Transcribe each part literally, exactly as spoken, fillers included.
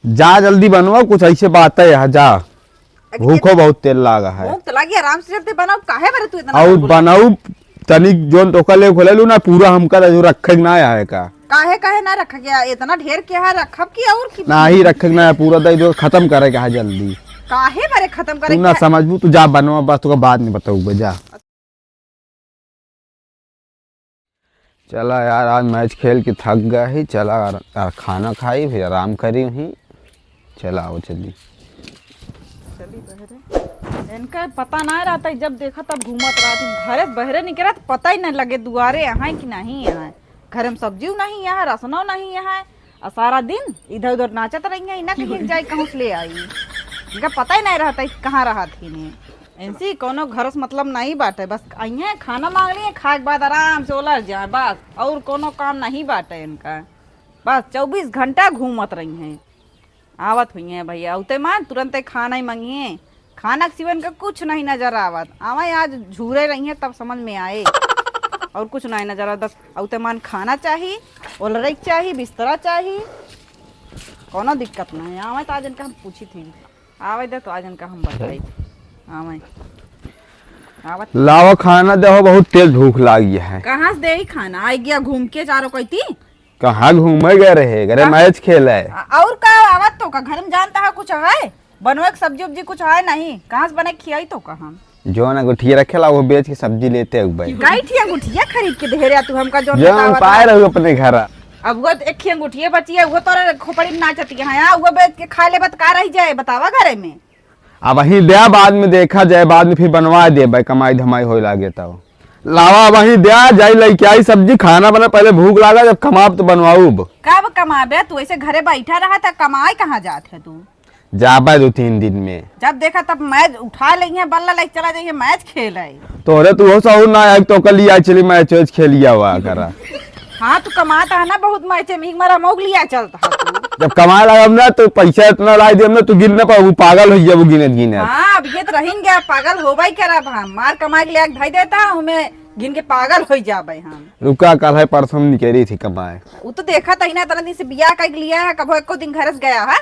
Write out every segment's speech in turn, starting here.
जा जल्दी बनवा, कुछ ऐसे बात है यहाँ, जा। अरे भूखो बहुत तेल लागा है। भूख तो लागी, आराम से जल्दी बनाओ, काहे बरे तू इतना और गड़बड़? बनाऊ तनिक जोन तोका ले खोले लू ना, पूरा हमका तो जो रखे के ना आए का। काहे, काहे ना रखे के? इतना ढेर के है, रखब की और की? ना ही रखे के ना है, पूरा दे दो, खत्म करे के है जल्दी। काहे बरे खत्म करे तू ना के है? समझबू, तू जा बनवा, बस तोका बाद में बताऊ, जा। चला यार, आज मैच खेल के थक गए ही। चला यार, खाना खाई, फिर आराम करी ही। चला आओ, चली। चली बहरे। इनका पता ना रहता है, जब देखा तब घूमत रहती। घरे से बहरे निकलत, पता ही नहीं लगे दुआरे यहाँ है कि नहीं यहाँ है। घर में सब्जियों नहीं यहाँ, रसनो नहीं यहाँ है। और सारा दिन इधर उधर नाचत रही है, इन्हें कहीं जाए, कहूँ से ले आई। इनका पता ही नहीं रहता है कहाँ रहत ही नहीं। इनसे कोनो घर से मतलब नहीं बाटे, बस अइहें, खाना मांग लिए, खाए के बाद आराम से उलर जाए, बस। और कोनो काम नहीं बाटे इनका, बस चउबीस घंटा घूमत रही हैं। आवत हुई हैं भैया, अउते मान तुरंते खाना ही मंगिए, खाना के सिवा इनका कुछ नहीं नजर आवत। आवे आज झूरे रही हैं तब समझ में आए, और कुछ नहीं नजर आवत। बस अउते मान खाना चाही, ओलरे के चाही, बिस्तरा चाही, कोनो दिक्कत नहीं। आवे तो आज इनका हम पूछी थी, आवे दे तो आज इनका हम बताई। आवे। आवत। लावा खाना दे हो, बहुत तेज भूख लागी है। कहाँ से देई खाना? आई गया घूम के चारों कोई थी। कहाँ घूमे गए रहे? घरे का? मैच खेले। आ, और का आवत तो का? घर में जानता है कुछ है? बनवे के सब्जी उब्जी कुछ है नहीं? कहाँ से बने खियाई तो का हम? जौन अंगूठिया रखेला वो बेच के सब्जी लेते आऊ भाई। कई ठिया अंगूठिया खरीद के दे रहा तू हमका, जौन जौन बतावत पाए है। रहू अपने घर। अब वो एक ही अंगूठिया बची है, वो तोरे खोपड़ी में नाचती है, हाँ, वो बेच के खा लेबा त का रह जाए, बतावा घरे में। अब वहीं दे, बाद में देखा जाए, बाद में फिर बनवा देबे, कमाई धमाई होए लागे तब। लावा वहीं दे, जाई लइके आई सब्जी, खाना बना, पहले भूख लागा, जब कमाब तो बनवाऊब। कब कमाबे तू? ऐसे घरे बैठा रहा था, कमाए कहाँ जात है तू? जाबे दो तीन दिन में। जब देखा तब मैच उठा लेइहे, बल्ला लेके चला जाइए, मैच खेले। तोहरे तू हो सहूर ना आए, तो कल ही आई चली मैच वैच खेलिया हुआ करा। हाँ, तू कमाता है ना बहुत मैचे में, एक मारा मौग लिया चलता है तू। जब कमाए लागब ना, तो पैसा इतना लाई देब ना, तू गिन ना पाबू, पागल हो जाबू गिनत गिनत। हाँ, अब ये तो रहिन गया, पागल होबे करब हम। मार कमाए के लिए भाई देता, हमें गिन के पागल हो जाबे हम। रुका, कल है परसों में निकली थी कमाए। वो तो देखा था ही ना, इतना दिन से बियाह कर लिया है, कबो एको दिन घर से गया है?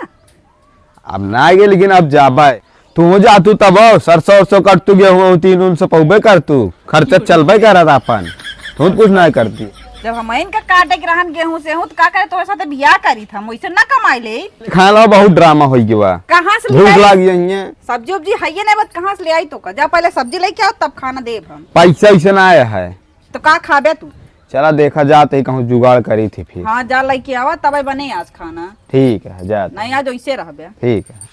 अब ना गए, लेकिन अब जाबे। तू हो जा, तू तब हो, सरसों उरसों कट तू, गेहूं तीन उन से पौबे कर तू, खर्चा चलबे करत अपन। तू तो कुछ ना करती। जब हम इनका काटे के रहन गेहूं से हूं, तो का करे, तोरे साथे बियाह करी था, हम वैसे ना कमाई ले। खाना बहुत ड्रामा हो गया। कहाँ से ले भूख आई? लाग गई है। सब्जी उब्जी है ये नहीं, बस कहाँ से ले आई तो का? जा पहले सब्जी लेके आओ, तब खाना देब हम। पैसा वैसे ना आया है। तो का खाबे तू? चला देखा जात ही कहूँ जुगाड़ करी थी फिर। हाँ, जा लेके आवा, तबे बने आज खाना। ठीक है, जात। नहीं, आज वैसे रहबे। ठीक है।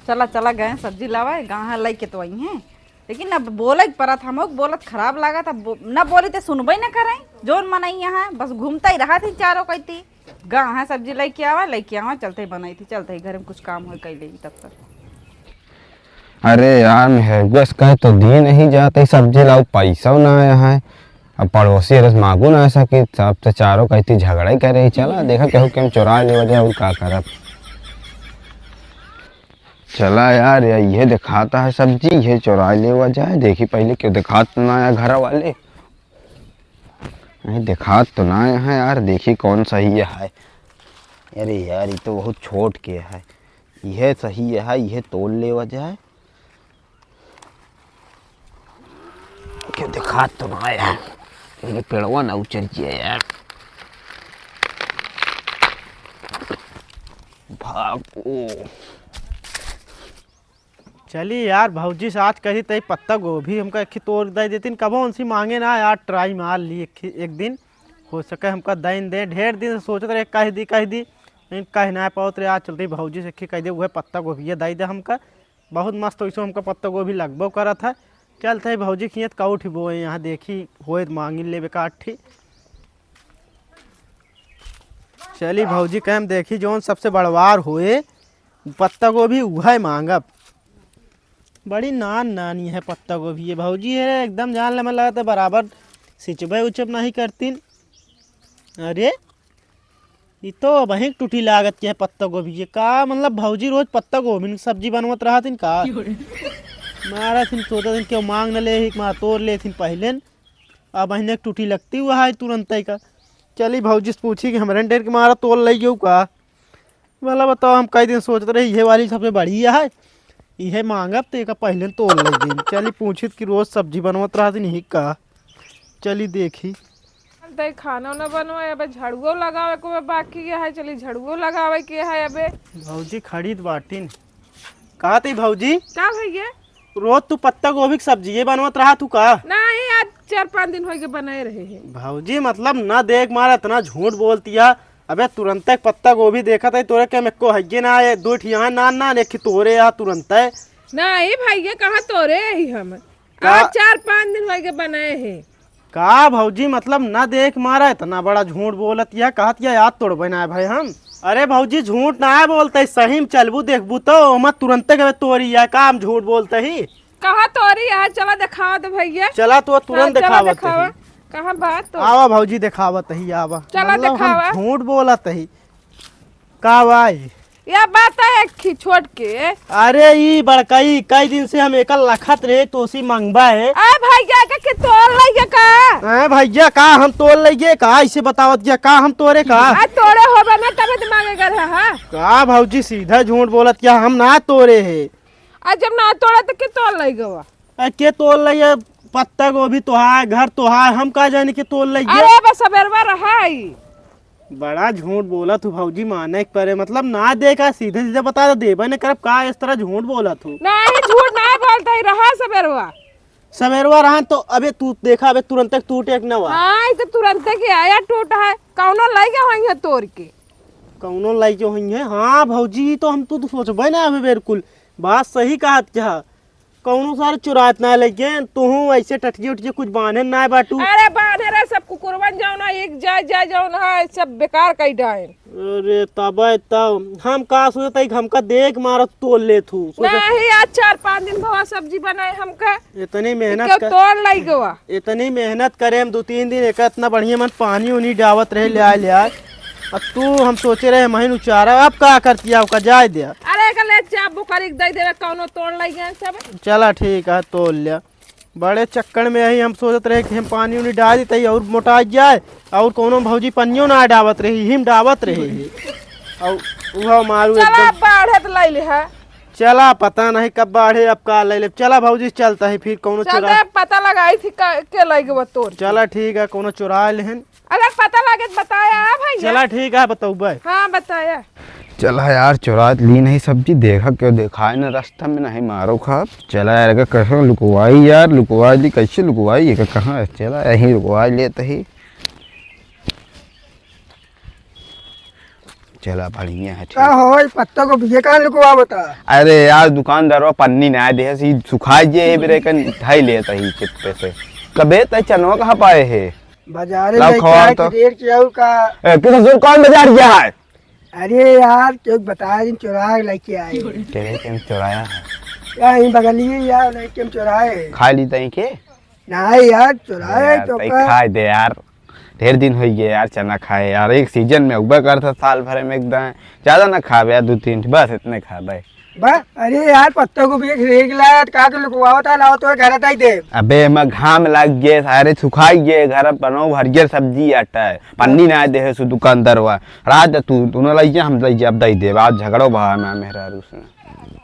चला, चला गए सब्जी लावे, गाँव है लेके तो आई हैं, लेकिन अब बोले के परत, हम लोग बोलत खराब लागत, अब बो-, ना बोली तो सुनबे ना करें। जोन मनई यहाँ बस घूमता ही रहा थी चारों कहती। गाँव है सब्जी लेके आवा, लेके आवा, चलते ही बनाई थी, चलते ही घर में कुछ काम हो कई लेगी तब तक। अरे यार, मेहरुआ से कहे तो दी नहीं जाते, सब्जी लाओ, पैसा ना आया है। अब पड़ोसी रस मांगू ना सके, सब तो चारों कहती झगड़ा ही करे। चला देखा केहू के हम चोरा लेवा जाए और का करब। चला यार, ये, ये दिखाता है सब्जी, ये चोरा लेवा जाए। देखी पहले क्यों दिखात ना आया घर वाले। नहीं, देखात तो ना है यार, देखी कौन सही है। अरे यार, ये तो बहुत छोट के है, यह सही है, यह तोड़ लेवा जाए। क्यों देखात तो ना है, ये पेड़वा ना उचर जाए यार। भागो। चली यार, भौजी से आज कही तई पत्ता गोभी हमका एक खी तोड़ दे देतीन, कबो उनसे मांगे ना यार, ट्राई मार ली एक खी-, एक दिन हो सके हमका दैन दे। ढेर दिन से सोचत रहे कह दी, कह दी, लेकिन कह ना पावत रहे। आज चलते भौजी से एक खी कह दे, वह पत्ता गोभी दे दे हमका। बहुत मस्त वैसे हमका पत्ता गोभी लगबो करत है। चलते भौजी खियत का उठी बोए यहाँ देखी होए मांगी लेबे का अट्ठी। चली भौजी कहे हम देखी जौन सबसे बड़वार होए पत्ता गोभी उहे मांगब। बड़ी नान नानी है पत्ता गोभी ये भौजी है, एकदम जान ले, मन लगता है बराबर सिंचबे उचब नहीं करतीन। अरे, ये तो वहीं टूटी लागत के है पत्ता गोभी ये। का मतलब भौजी रोज पत्ता गोभी की सब्जी बनवत रहतीन का? मारा थिन, सोचा थिन क्यों मांग न ले, एक मार तोड़ ले थिन पहले। अब वहीं एक टूटी लगती हुआ है तुरंत ही का। चली भौजी से पूछी कि हमरे डेर के मारा तोड़ ले गयो का? भला बताओ, हम कई दिन सोचत रहे, इहे वाली सबसे बढ़िया है, इहे मांगब, तो एका पहिले तोड़ ले गई। चली पूछित कि रोज सब्जी बनवत रहत नहीं का, चली देखी। चलते खाना ना बनवाए, अबे झाड़ुओ लगावे को बाकी है, चली झाड़ुओ लगावे के है अबे। भौजी खड़ी त बाटिन। कहा थी भौजी? का भैया? रोज तू पत्ता गोभी की सब्जी ये बनवत रहा तू का? नहीं, आज चार पाँच दिन होइगे बनाए रहे हैं। भौजी, मतलब ना देख मारा इतना झूठ बोलती है। अबे तुरंते पत्ता गोभी देखत है तोरे के में को हइये ना है, दो ठिया ना ना ने कि तोरे यहाँ तुरंते। नहीं भैया, कहाँ तोरे ही हम? का? आज चार पाँच दिन होइगे बनाए हैं। का भौजी, मतलब ना देख मारा इतना बड़ा झूठ बोलत या, कहत या याद तोड़बे ना है भाई हम। अरे भौजी, झूठ ना है बोलते, सही में चलबू देखबू तो ओमा तुरंते गए तोरी या, का हम झूठ बोलते ही? कहाँ तोरी है? चला देखावा दे भैया। चला तो तुरंत चला देखावत देखावा। ही। कहाँ बात तो? आवा भौजी देखावत ही, आवा। चला मतलब हम देखावा। झूठ बोलत ही। का भाई? या बात है एक खी छोट के। अरे ई बड़कई, कई दिन से हम एकर लखत रहे, तोसी मंगबा है। ए भैया, के, के तोड़ लइगे का? ए भैया, का हम तोड़ लइगे का? ऐसे बतावत गया, का हम तोरे का? आ तोड़े होबे ना, तबे तो मांगे गल है, हाँ? का भौजी सीधा झूठ बोलत क्या? हम ना तोरे है। आ जब ना तोड़ा तो के तोड़ लइगे बा? आ के तोड़ लइगे? पत्ता गोभी तोहार, घर तोहार, हम का जाने के तोड़ लइगे? अरे बस सबेरवा रहा ही। बड़ा झूठ बोलत हूँ भौजी, माने के परे, मतलब ना दे का, सीधे सीधे बता दे, देबे न करब का, इस तरह झूठ बोलत हूँ। नहीं, झूठ नहीं बोलता ही, रहा सबेरवा। सबेरवा रहन तो अबे तू देखा, अबे तुरंत तक टूटे के न हुआ। हाँ, ई तो तुरंत के आया टूटा है, कौनो लइगे होइहैं तोड़ के। कौनो लइगे होइहैं? हाँ भौजी, ई तो हम तू, तू सोचबे ना अबे बिल्कुल, बात सही कहत क्या। कौनो सारे चुरात ना लइगे, तुहू ऐसे टटकी उटकी कुछ बांधे ना बाटू। अरे बांधे रे, सब कुकुरवन जौन है, एक जाए जाए जौन है, सब बेकार कई डाइन। अरे तबे तब हम का सोचत हई, हमका देख मारत तोड़ लेत हूँ। सोचत नहीं, आज चार पाँच दिन भवा सब्जी बनाए हमका। इतनी मेहनत केहू कर, तोड़ लइगे बा। इतनी मेहनत करे हम दो तीन दिन, एक इतना बढ़िया मन पानी उनी डावत रहे, ले आए, ले आए। अब तू हम सोचे रहे महीन उचारा, अब का करती है, का जाए दे। अरे एका ले चाबू करी दे देवे, कौनो तोड़ लइगे सब। चला ठीक है, तोड़ लिया। बड़े चक्कर में यही हम सोचत रहे कि हम पानी उनी डाल देते ही और मोटा जाए, और कौनो भौजी पनियो ना डावत रही, हिम डावत रही। और वह मारू चला एकदम। अब बाढ़े तो ले ले है। चला पता नहीं कब बाढ़े, अब का ले ले। चला भौजी चलता है फिर कौनो चल चुरा। दे, पता लगाई थी का, के लइगे बा तोड़ के। चला ठीक है, कौनो चुरा लेहन। अगर पता लगे तो बताया, हाँ भैया? चला ठीक है, बतौबे। हाँ, बताया। चला यार, चुरा ली नहीं सब्जी, देखा क्यों देखाए ना रास्ता में, नहीं मारो खाब। चला यार, एका कैसे लुकवाई यार, लुकवाई ली, कैसे लुकवाई, ये कहाँ है? चला यहीं लुकवाई लेते ही। चला बढ़िया है, का ठीक। हो, ई पत्ता गोभी ये कहाँ लुकवा बता? अरे यार, दुकानदारवा पन्नी ना दे, सी सुखाई जे, ए बेरे कन ढाई लेता ही चिप्पे से। कबे तै चनवा कहाँ पाए है? बाजारे लाओ लेके खवा आए तो। कि रेट के और का? ए, किस ससुर कौन बाजार गया है? अरे यार, क्यों बताया, दिन चुरा के लेके आए। तेरे के चुराया है? या यहीं बगलिए यार, लेके हम चुराए हैं। खा ली तई के? नहीं यार, चुराए यार, तो तई का? खाए दे यार। ढेर दिन होइ गए यार चना खाए यार। एक सीजन में उबा करता साल भर में एकदम। ज्यादा ना खाबे यार, दो तीन ठे बस इतने खाबे। बा, अरे यार, पत्ता गोभी एक रेग लाया, का के लुकवावत है, लाओ तो घर ताई दे। अबे, एमा घाम लाग गए, सारे सुखाई गए, घर पनो भर गए सब्जी आटा है, पन्नी ना दे है सु दुकानदारवा। रात तू, तू ना लइया, हम लइया, अब दई देब, आज झगड़ो भा ना मेहरारू से।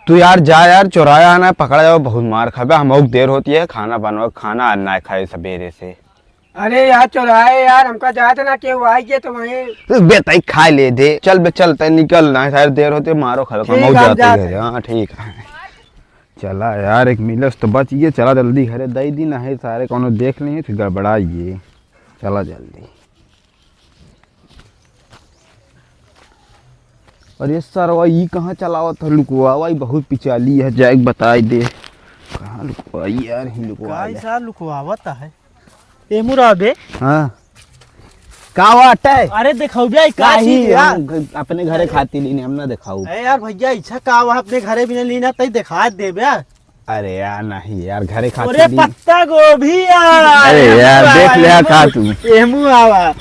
तू यार जा यार, चोराया ना पकड़ा जाओ, बहुत मार खाबे, हम देर होती है, खाना बनवा, खाना ना खाए सवेरे से। अरे यार, चुराए यार, हमका जात ना केहू आई के तो वहीं। बे, तई खाए ले दे। चल बे, चल, तई निकल ना, सारे देर होते, मारो खाबे, ठीक हम है, जाते जाते घरे। हैं। हाँ, ठीक है। चला यार, एक मिलस तो बच गए, चला जल्दी घरे दई दी, नहीं सारे कौनो देख लेंगे, फिर गड़बड़ा ये। चला जल्दी। अरे सरवा, ई कहाँ चलावत है लुकवावा? ई बहुत पिचाली है, जाए के बताई दे। कहाँ लुकवाई यार, ही लुकवा का ले। ऐसा लुकवावत है? ए मुरादे। हाँ। का बात है? अरे देखौबे, ई का का ही चीज है? हम घ-, अपने घरे खाती लीने, हम ना देखाऊ। अरे यार भैया, इच्छा का हुआ अपने घरे भी नहीं लीना, तई देखा देबे। अरे यार, नहीं यार, घरे खातिर अरे ली। पत्ता गोभी यार, अरे एहमू यार, आवा, देख ले एहमू, का तू। एहमू आवा।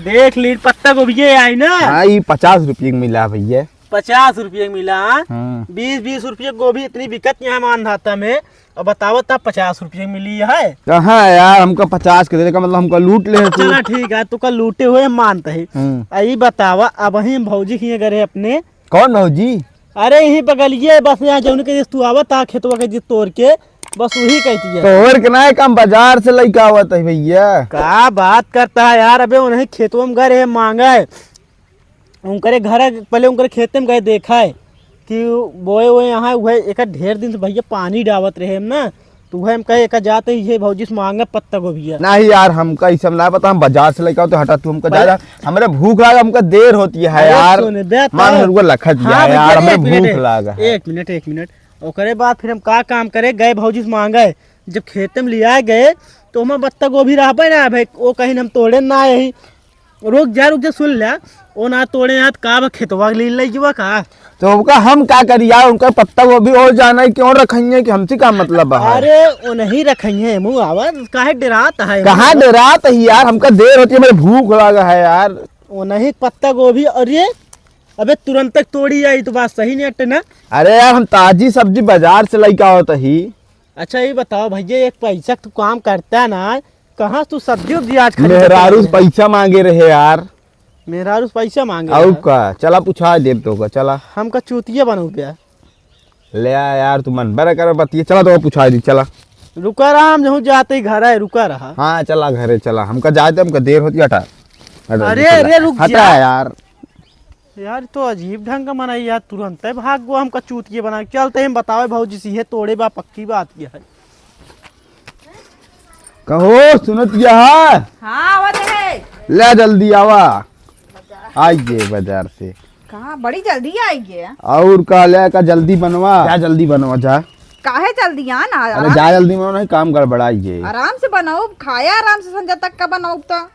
देख ली, पत्ता गोभी ये आई ना। हाँ, ये पचास रुपये की मिला भैया। पचास रुपये की मिला, हाँ? हाँ। बीस, बीस रुपये की गोभी इतनी बिकत यहाँ मान धाता में। अब बतावा, तब पचास रुपये की मिली है? कहाँ यार, हमका पचास के दे, का मतलब हमका लूट ले तू। चला ठीक है, तू का लूटे हुए मानते हैं। हाँ। आ, ये बतावा, अब हम भौजी की अगर है अपने कौन भौजी? अरे यही बगलिए, बस यहाँ जौन के जिस तू आवत आ खेतवा के जिस तोड़ के, बस वही कहती है। तोड़ के ना, एक हम बाजार से लइके आवत है भैया। का बात करता है यार, अबे उन्हें खेतवा में गए रहे मांगे, उनकरे घर पहले उनकरे खेते में गए देखा है कि बोए हुए यहाँ हुए एक ढेर दिन से भैया पानी डावत रहे हम ना, तो वह हम कहे, "एका जाते ही है भौजी से मांगे पत्ता गोभिया।" नहीं यार, हमका ई सब ना पता, हम बाजार से लेके आओ तो हटा, तू हमका जा, पहले जा, हमरे भूख लागा, हमका देर होती है अरे यार। सुन बे तो। मान हरुआ लखत हाँ गया भैया, यार, हमरे एक मिनट, भूख एक, लागा है। एक मिनट, एक मिनट। ओकरे बाद फिर हम का काम करे, गए भौजी से मांगे, जब खेते में लिया गए तो हमें पत्ता गोभी रहबे ना भाई, वो कहीं हम तोड़े ना यही। रुक जा, रुक जा, सुन ले। ओ ना तोड़े यहाँ त का बा, खेतवा ले ले जवा का? तो ओका हम का करी यार, उनका पत्ता गोभी और जाना है, क्यों रखेंगे कि हमसे का मतलब है? अरे, वो नहीं रखेंगे, मुँह आवाज काहे डरात है? कहाँ डरात है यार, हमका देर होती है, हमें भूख लागा है यार। वो नहीं पत्ता गोभी, अरे, अबे तुरंत तक तोड़ी आई तो बात सही नहीं अटे ना। अरे यार, हम ताजी सब्जी बाजार से लेके आवत ही। अच्छा, ये बताओ भैया, एक पैसा तू काम करता है ना, कहाँ तू सब्जी उब्जी आज खरीद के मेहरारू से लाए? पैसा मांगे रहे यार। मेहरारू से पैसा मांगे और रहे? का, चला पूछा देब तो का, चला। हमका चूतिया बनाऊ बे। ले आ यार, तू मन बड़ा कर बतिया, चला तो पूछा दी, चला। रुका रहा, हम जहूँ जाते ही घर आए, रुका रहा। हाँ, चला घरे चला, हमका जाए दे, हमका देर होती, हटा, हटा, अरे, चला। अरे, रुक हटा जा। यार। यार, तो अजीब ढंग का मनई यार, तुरंते भाग गो हमका चूतिए बना के। चलते हम बतावे भौजी से, ये तोड़े बा, पक्की बात ये है। कहो, सुनत यह? हाँ, आवत है। ले जल्दी आवा। आइए बाजार से। कहाँ, बड़ी जल्दी आइए। और का ले का जल्दी बनवा, जा जल्दी बनवा जा। काहे जल्दी आ ना, अरे आराम जा जल्दी बनवा, नहीं काम गड़बड़ाई जे। आराम से बनाओ, खाया आराम से, संजा तक का बनाओ तो।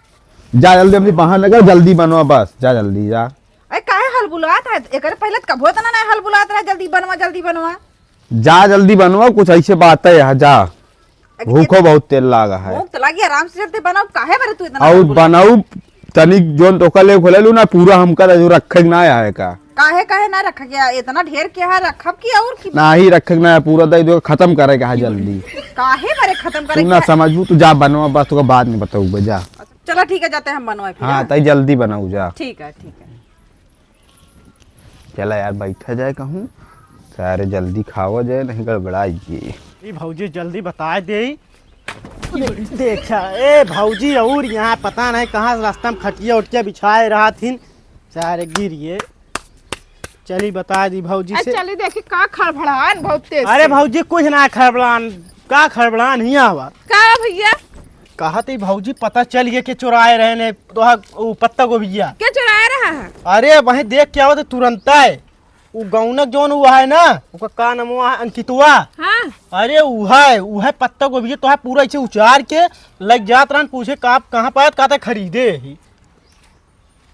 जा जल्दी, अपनी बहाना कर, जल्दी बनवा बस, जा जल्दी जा। अरे काहे हलबुलात है? एकरे पहले त कबो इतना ना हलबुलात रहा, "जल्दी बनवा, जल्दी बनवा।" जा जल्दी बनवा, कुछ ऐसे बात है यहाँ, जा। अरे भूखो बहुत तेल लागा है। भूख तो लागी, आराम से जल्दी बनाओ, काहे बरे तू इतना और हलबुलात? बनाऊ तनिक जोन तोका ले खोले लू ना, पूरा हमका दे, जो रखे के ना आए का। काहे, काहे ना रखे के? इतना ढेर के है, रखब की और की? नाही रखे के ना है, पूरा दे दो, खत्म करे के है जल्दी। काहे बरे खत्म करे तू के ना है? समझबू, तू जा बनवा, बस तोका बाद में बताऊ, जा। चला ठीक है, जाते हैं हम बनवा फिर, हाँ, हाँ? तई जल्दी बनाऊ जा। ठीक है, ठीक है। चला यार, बैठा जाए कहूँ, सारे जल्दी खावा जाए, नहीं गड़बड़ाई ये। ई भौजी जल्दी बताए दे। देखा, ए भौजी, और यहाँ पता नहीं कहाँ रास्ता में खटिया उटिया बिछाए रहा थिन, सारे गिर गए। चली बताए दी भौजी अरे से। चली देखी का खड़बड़ान बहुत तेज अरे से। भौजी, कुछ ना खड़बड़ान, का खड़बड़ान हिया हुआ? का भैया? कहत ही भौजी, पता चल गया कि चुराए रहे ने तो उ पत्ता गोभिया। के चुराए रहा है? अरे वहीं देख के आवत तुरंत है। उ गौनक जौन हुआ है ना, ओकर का नाम हुआ है, अंकितवा। हाँ। अरे उहै, उहै पत्ता गोभिया तो है पूरा ऐसे उचार के लग जात रहन, पूछे का, कहाँ पायत, कहते खरीदे ही।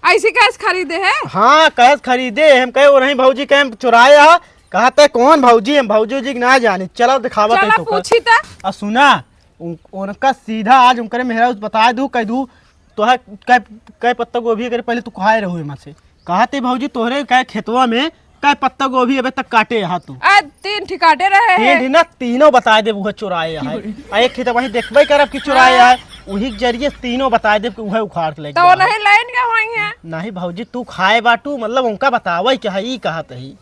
ऐसे कैसे खरीदे है? हाँ, कैसे खरीदे? हम कहे, "ओ नहीं भौजी, कहे हम चुराए हा।" कहते, "कौन भौजी? हम भौजी उजी के ना जाने।" चलो दिखावा चलो तई तोका। पूछी त। आ सुना, उन-, उनका सीधा आज उनकरे मेहरा उस बताए दू, कह दू, "तोहे कै, कै पत्ता गोभी करे पहले तू खाए रहो एमा से।" कहते, "भौजी, तोहरे कै खेतवा में कै पत्ता गोभी अबे तक काटे हा तू?" आ, तीन ठिकाटे रहे तीन हैं। ठी ना, तीनों बताए देब उहे चुराए है। आ एक ठी त वहीं देखबे करब कि चुराए हाँ। है, उही के जरिए तीनों बताए देब कि उहे उखाड़ के लेके तो गया है। नहीं लाइन के होई है। नहीं भौजी, तू खाए बाटू, मतलब उनका बतावे के है, ई कहत ही।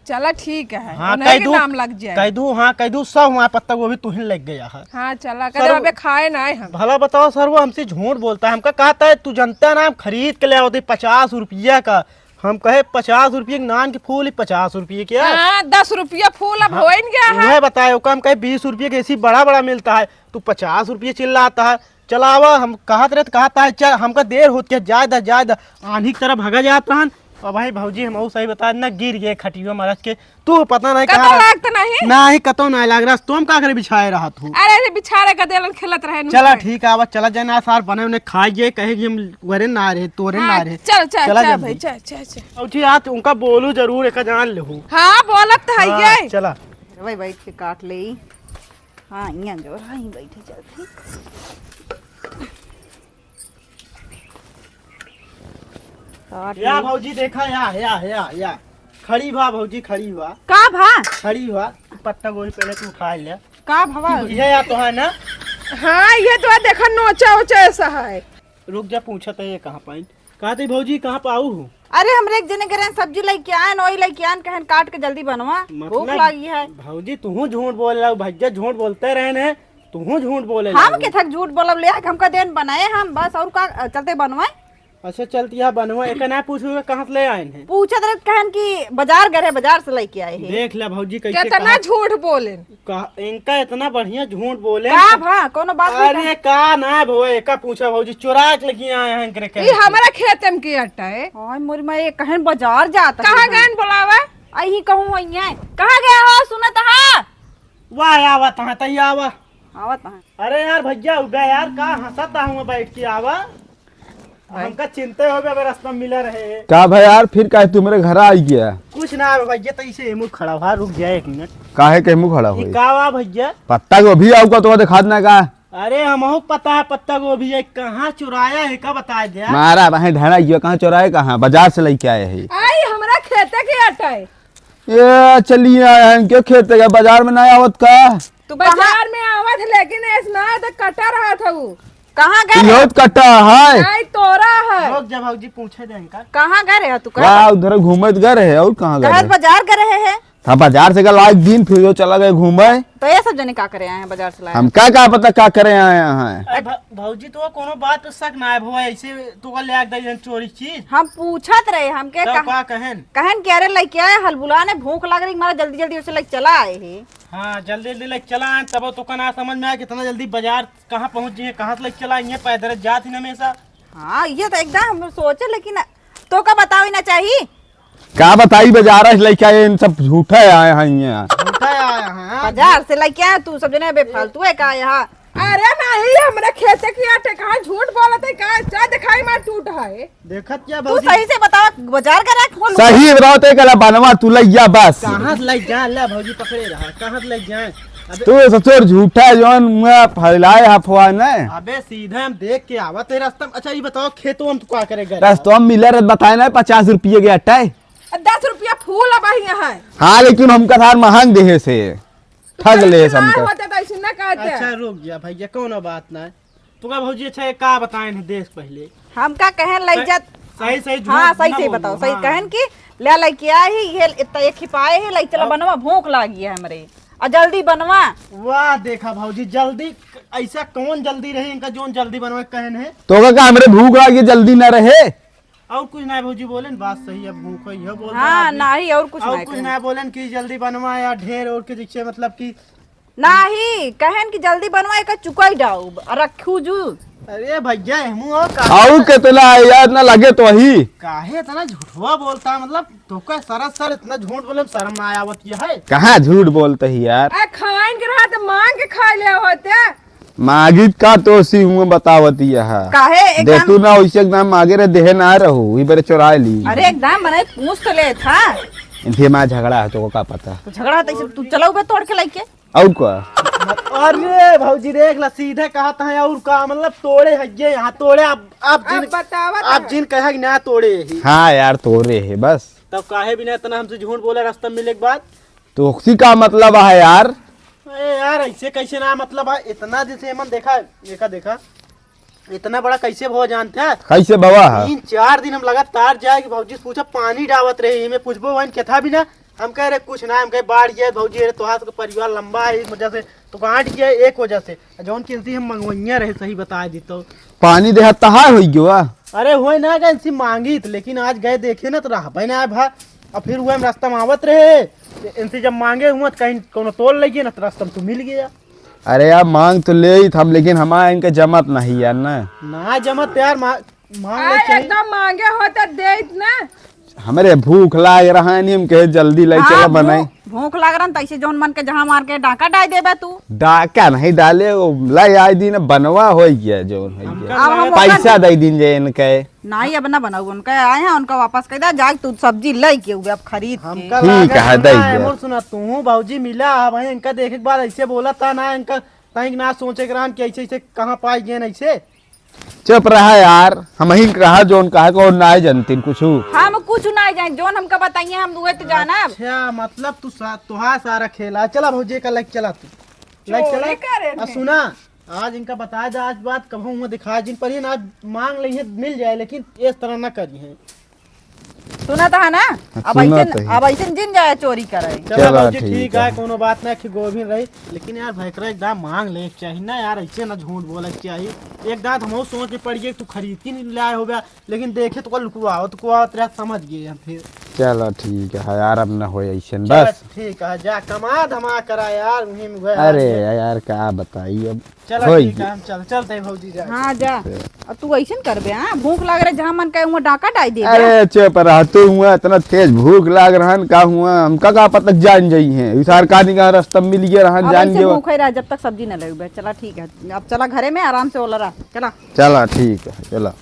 चला ठीक है, हाँ, उन्हें कह के दू, नाम लग जाए। कह दू, हाँ, कह दू, सब वहाँ पत्ता गोभी तुहिन लेके गया है। हाँ, चला, सर, कहे अबे खाए ना है हम। भला बताओ सर, वो हमसे झूठ बोलता है, हमका कहता है, "तू जनता ना, हम खरीद के ले आवत ही पचास रुपया का।" हम कहे, "पचास रुपये के नान के फूल ही पचास रुपये के है।" हाँ, दस रुपया फूल अब हाँ, होइन गया है। उहे बताए, ओका हम कहे, "बीस रुपये के ऐसी बड़ा बड़ा मिलता है, तू पचास रुपये चिल्लाता है।" चलावा, हम कहत रहे त कहता है, "चल, हमका देर होत के, जाए दा, जाए दा।" आन्ही की तरह भगा जात रहन। अब भाई भौजी, हम सही बता ना, गिर गए खटिया मरद के। तू पता नहीं कतौ कहाँ लाग त नहीं? नहीं, कतौ नहीं लाग रहा। तुम का करे बिछाए रहत हो? अरे, अरे, बिछाए का देलन खेलत रहे नु चला, पे। ठीक है, अब चला जाए ना, सार बने उन्हें खाइए, कहे कि हम वरे ना रहे, तोरे हाँ, ना रहे। चल, चल, चला चल जल्दी। भाई, चल, चल, चल। और जी, आज उनका बोलू जरूर, एक जान लेहू। हाँ, बोलत त है हाँ, ये। चला। भाई, बैठ के काट ले। हाँ, यहाँ जो रहा, यहीं बैठे चलते। काट या ले। भौजी देखा, या, या, या, या। खड़ी भा भौजी, खड़ी भा। का भा? खड़ी भा। पत्ता गोभी पहले तू उठा ले। का भवा? ये या तो है ना? हाँ, ये तो है, देखा नोचा ओचा ऐसा है। रुक जा, पूछत है ये कहाँ पाइन। कहते भौजी कहाँ पाऊ हूँ? अरे, हमरे एक जने घरे सब्जी लइके आएन, ओही लइके आएन, कहेन काट के जल्दी बनवा, भूख मतलब, लागी है। भौजी, तुहू झूठ बोले लागू, भैया झूठ बोलते रहेन है, तुहू झूठ बोले हम लागू। केथक झूठ बोलब, ले आके हमका देन बनाए हम, बस और का चलते बनवाए। अच्छा, चलती है बनवा, एका ना पूछू कहाँ से ले आएन है। पूछत रहे, कहेन कि बाजार गए रहे, बाजार से लइके आए हैं। देख ले भौजी, कैसे कितना कहा झूठ बोलेन। का, इनका इतना बढ़िया झूठ बोले। का भा, कोनो बात नहीं अरे का? का ना भो, एका पूछा भौजी, चोरा के लेके आए हैं इनकरे ई कहे। हमरा खेते में के अट्टा है। हाय मोरी माई, ये कहेन बाजार जात है। कहाँ गएन बोलावा? अही कहूँ वही है। कहाँ गया हो, सुनत हा? वाह, आवत हाँ, तई आवा। आवत हाँ। अरे यार भैया, उबा यार, का हंसत हुआ बैठ के, आवा। भाई। हमका चिंता हो गया, अबे रास्ता में मिला रहे। का भाई यार, फिर काहे तू मेरे घर आई गया? कुछ ना भैया, तो इसे एमू खड़ा हुआ, रुक जाए एक मिनट। काहे के मुँह खड़ा ये हुई? का वा भैया? पत्ता गोभी आऊ का तो दिखात ना का? अरे हमहू पता है पत्ता गोभी है, कहाँ चुराया है का बता दे। मारा भाई ढाड़ा गया, कहाँ चुराए, कहाँ? बाजार से लेके आए है। आई हमरा खेते के अट्टा है। ये चलिए आए हैं, क्यों खेते के बाजार में ना आवत का? तू बाजार में आवत है, लेकिन ऐस ना तो कटा रहा था वो। कहाँ गए इहो रहे? तो कटा है। नहीं, तोरा है। रुक जा भौजी, पूछे दे इनका। कहाँ गए रहे तू? वाह, उधर घूमत गए रहे, और कहाँ गए कहत रहे? बाजार गए रहे है। हाँ, बाजार से कल आए दिन, फिर जो चला गए घूमे। तो ये सब जने का करे आए हैं बाजार से लाए? हमका का पता का करे आए हैं। अरे भ-, भौजी, तो कोनो बात तो शक ना है भवा, ऐसे तो का ले आ गई चोरी चीज। हम पूछत रहे, हमके तो कहा-, का कहेन? कहेन कि अरे लइके आए हलबुला ने, भूख लग रही, मारा जल्दी जल्दी उसे लइके चला आए ही। हाँ, जल्दी जल्दी लइके चला आए, तब तो का ना समझ में आया कितना जल्दी बाजार कहाँ पहुँच जाइए, कहाँ से लइके चला आइए, पैदल जात ही ना हमेशा। हाँ, ये तो एकदम हम सोचे, लेकिन तो का बतावे ना चाहिए। का बताई, बाजार से लइके आए, इन सब झूठा आए हैं यहाँ। झूठा आया है। बाजार से लइके आए, तू सब जने बेफालतू है का यहाँ? अरे नहीं, हमरे खेते के अट्टे, कहाँ झूठ बोलत है का? चाहे दिखाई मार टूट है। देखत क्या तू भौजी? सही से बतावा, बाजार का रख बोल। सही बताओ, ते कला बनवा तू लइया बस। कहाँ से लइ जाए? ले भौजी पकड़े रहा, कहाँ से लइ जाए? अबे तू ससुर झूठा है, जौन मुँह फैलाए अफवाह न। अबे सीधे हम देख के आवत है रास्ता में। अच्छा ये बताओ, खेतों हम तो का करे गए? रास्ता हम मिले रहे, बताए ना, पचास रुपये के अट्टा है। दस रुपया फूल अब यहाँ है। हाँ, लेकिन हमका सार महंग देहे से ठग ले ना समझ। होता तो ऐसे ना कहते। अच्छा रुक जा भैया, कोनो बात ना है। तो का भौजी, अच्छा, ये का बताएन है देख पहले। हमका कहेन लइ जात। सही, सही, झूठ हाँ, सही, ना सही बोलो, बताओ, सही हाँ। कहेन कि ले लइके आए ही, ये इतना ये खिपाए ही, लइ चला अब बनवा, भूख लागी है हमरे। और जल्दी बनवा। वाह, देखा भौजी, जल्दी, ऐसा कौन जल्दी रहे इनका, जोन जल्दी बनवा कहेन है? तो का, का हमरे भूख लागी, जल्दी ना रहे? और कुछ ना भौजी बोलेन, बात सही है, भूख है, यह बोल रहा हाँ, आदमी। नहीं, और कुछ और नहीं कुछ कहेन। ना बोलेन कि जल्दी बनवा या ढेर और के जैसे, मतलब कि नाही, कहेन कि जल्दी बनवा, एका चुकाई डाउब, और रखू जू। अरे भैया, हमू और का आऊ कितना है यार, ना लगे तो ही। काहे इतना झूठवा बोलता है? मतलब, तोका सरासर इतना झूठ बोले में शर्म ना आवत ये है? कहाँ झूठ बोलते ही यार? आ, खाइन के रहा तो मांग के खा ले होते। मांगित का तो सी हुआ बतावत ये है। काहे दे एकदम तू ना वैसे एकदम मांगे रे देहे ना रहू, ई बरे चुराए ली। अरे एकदम मने पूछ तो ले था। इनसे माँ झगड़ा है, तो का पता? तो झगड़ा है, तो इसे तू चलाऊ बे तोड़ के लइके। और का? अरे भौजी देख ला, सीधे कहत है और का, मतलब तोड़े है ये यहाँ, तोड़े आप, आप जिन, अब बतावत आप है। जिन कहे कि ना तोड़े ही। हाँ यार, तोड़े है बस। तब काहे बिना इतना हमसे झूठ बोला रास्ता में मिले के बाद? तो उसी का मतलब है यार। अरे यार, ऐसे कैसे ना मतलब है, इतना जैसे मन देखा, देखा, देखा। इतना बड़ा कैसे भवा जानते हैं? कैसे भवा है? तीन चार दिन हम लगातार जाए कि भौजी से पूछा, पानी डावत रहे, इमे पूछबो वहीं के था भी ना। हम कह रहे कुछ ना, हम कहे बाढ़ गया भौजी, अरे तोहार सबके परिवार लंबा है, इस वजह से तो गांठ गया एक वजह से। जौन कि इनसे हम मंगवइया रहे, सही बता दी तो। पानी देहा तहार होई गयो आ? अरे होए ना गए इनसे मांगी तो, लेकिन आज गए देखे ना तो रह ना भा। और फिर हुआ हम रास्ता में आवत रहे, तो इनसे जब मांगे हुआ तो कहीं कोनो तोल लगे ना, तो रास्ता में तू मिल गया। अरे यार, मांग तो ले ही था हम, लेकिन हमारा इनके जमत नहीं यार ना। ना जमत यार, मा-, मांग ले आ, चाहिए। एकदम मांगे हो तो देइत ना। हमरे भूख लाग रहा है, नहीं हम कहे जल्दी लाई हाँ, चला बनाई। भू-, भूख लाग रहा है, तो ऐसे जौन मन के जहाँ मार के डाका डाल देबा तू। डाका नहीं डाले, वो लाई आए दिन बनवा हो गया, जौन हो हमका गया। अब हम पैसा दे दिन जे इनके। नहीं, अब ना बनाऊ, उनका आए हैं, उनका वापस कर दे, जाए तू सब्जी ले के हुए अब खरीद के। हमका ठीक लागत है, ना, दे दे। मोर सुना, तू भौजी मिला, अब इनका देखे के बाद ऐसे बोला था ना, इनका तनिक ना सोचे के रहन कि ऐसे, ऐसे कहाँ पाई गए ऐसे। चुप रहा यार, हम ही कहा जोन कहा को ना जानतीन कुछ। हम कुछ ना जाने, जोन हमका बताइए, हम उहे तो जानब। अच्छा, मतलब तू सा-, तोहार सारा खेला। चला भौजी का लाइक चला तू। लाइक चोरी चला। करे आ थे। सुना, आज इनका बताए दे, आज बात कबहूँ हुआ दिखाए जिन पर ही ना, आज मांग लेइहे, मिल जाए, लेकिन इस तरह ना करिहे। सुनत हा ना? अब सुनत ऐसे, ही। अब ऐसे जिन जाए चोरी करे। चलो चलो, भौजी, ठीक ठीक है, है। कोनो बात ना कि गोविंद रही, लेकिन यार, भैकरा एक दाम मांग ले के चाही ना यार, ऐसे ना झूठ बोले के चाही। एक दांत हमहू सोच के पड़ गए, तू खरीद के नहीं लाए होबे, लेकिन देखे तो लुकवाओ, तो कुआ तेरा समझ गए हम फिर। चलो, ठीक है यार, अब ना होए ऐसे, चलो, बस। ठीक है, जा कमा धमा करा यार, वहीं में गए अरे आदमी। यार, का बताई अब। चलो, होई ठीक है, गई। हम चल, चलते हैं भौजी, जा। हाँ, जा। अब तू ऐसन करबे, हाँ? भूख लाग रहे, जहाँ मन कहे, वहाँ डाका डाई दे। अरे, चुप रहा तू, हुआ इतना तेज भूख लाग रहन, का हुआ? हमका का पता जान जाई हैं। इसार का निगाह रास्ता मिल गया रहन, अब जान ऐसे गए। भूखे रहा, जब तक सब्जी न लेबे। चला, ठीक है, अब चला घरे में आराम से ओला रहा। चला। चला, ठीक है, चला।